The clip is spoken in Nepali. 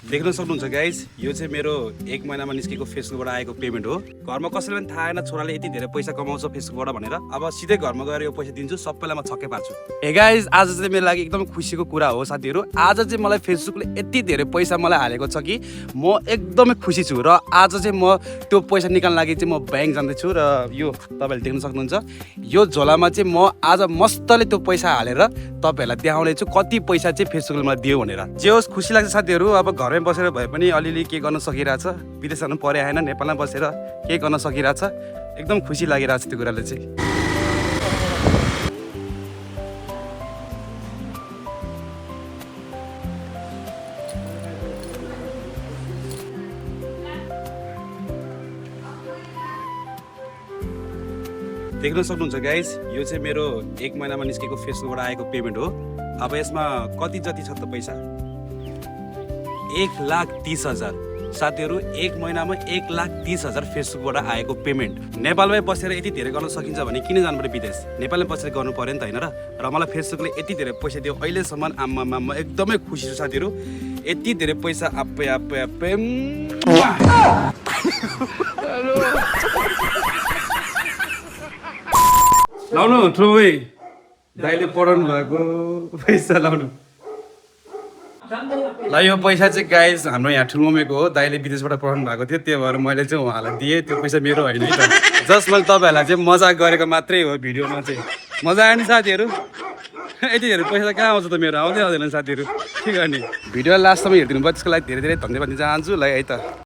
देख्न सक्नुहुन्छ गाइज, यो चाहिँ मेरो 1 महिनामा निस्केको फेसबुकबाट आएको पेमेन्ट हो। घरमा कसैले पनि थाहा छैन छोराले यति धेरै पैसा कमाउँछ फेसबुकबाट भनेर। अब सिधै घरमा गएर यो पैसा दिन्छु, सबैलाई म छक्कै पार्छु। हे गाइज, आज चाहिँ मेरो लागि एकदम खुसीको कुरा हो साथीहरू। आज चाहिँ मलाई फेसबुकले यति धेरै पैसा मलाई हालेको छ कि म एकदमै खुसी छु। र आज चाहिँ म त्यो पैसा निकाल्न लागि चाहिँ म ब्याङ्क जाँदैछु। र यो तपाईँहरूले देख्न सक्नुहुन्छ, यो झोलामा चाहिँ म आज मस्तले त्यो पैसा हालेर तपाईँहरूलाई देखाउने छु कति पैसा चाहिँ फेसबुकले मलाई दियो भनेर। जे होस्, खुसी लाग्छ साथीहरू। अब घरमै बसेर भए पनि अलिअलि के गर्न सकिरहेछ, विदेश जानु परे होइन, नेपालमा बसेर के गर्न सकिरहेछ। एकदम खुसी लागिरहेछ त्यो कुराले चाहिँ। देख्न सक्नुहुन्छ गाइज, यो चाहिँ मेरो 1 महिनामा निस्केको फेसबुकबाट आएको पेमेन्ट हो। अब यसमा कति जति छ त पैसा? 1,30,000 साथीहरू। 1 महिनामा 1,30,000 फेसबुकबाट आएको पेमेन्ट। नेपालमै बसेर यति धेरै गर्न सकिन्छ भने किन जानु पर्यो विदेश? नेपालमै बसेर गर्नु पर्यो नि त, होइन र? र मलाई फेसबुकले यति धेरै पैसा दियो अहिलेसम्म। आम्मामा म एकदमै खुसी छु साथीहरू। यति धेरै पैसा आप्पे आप्पे आप्पे लाउनु ठुलो भाइ, दाइले पढाउनु भएको पैसा लाउनु। ल यो पैसा चाहिँ गाइज हाम्रो यहाँ ठुलो मम्मीको हो। दाइले विदेशबाट पढाउनु भएको थियो, त्यो भएर मैले चाहिँ उहाँलाई दिएँ। त्यो पैसा मेरो होइन है त, जस्ट मैले तपाईँहरूलाई चाहिँ मजाक गरेको मात्रै हो। भिडियोमा चाहिँ मजा आयो नि साथीहरू। यति धेरै पैसा कहाँ आउँछ त मेरो? आउँदैन साथीहरू। के गर्ने? भिडियो लास्टसम्म हेरिदिनु भयो, त्यसको लागि धेरै धेरै धन्यवाद दिन चाहन्छु। ल है त।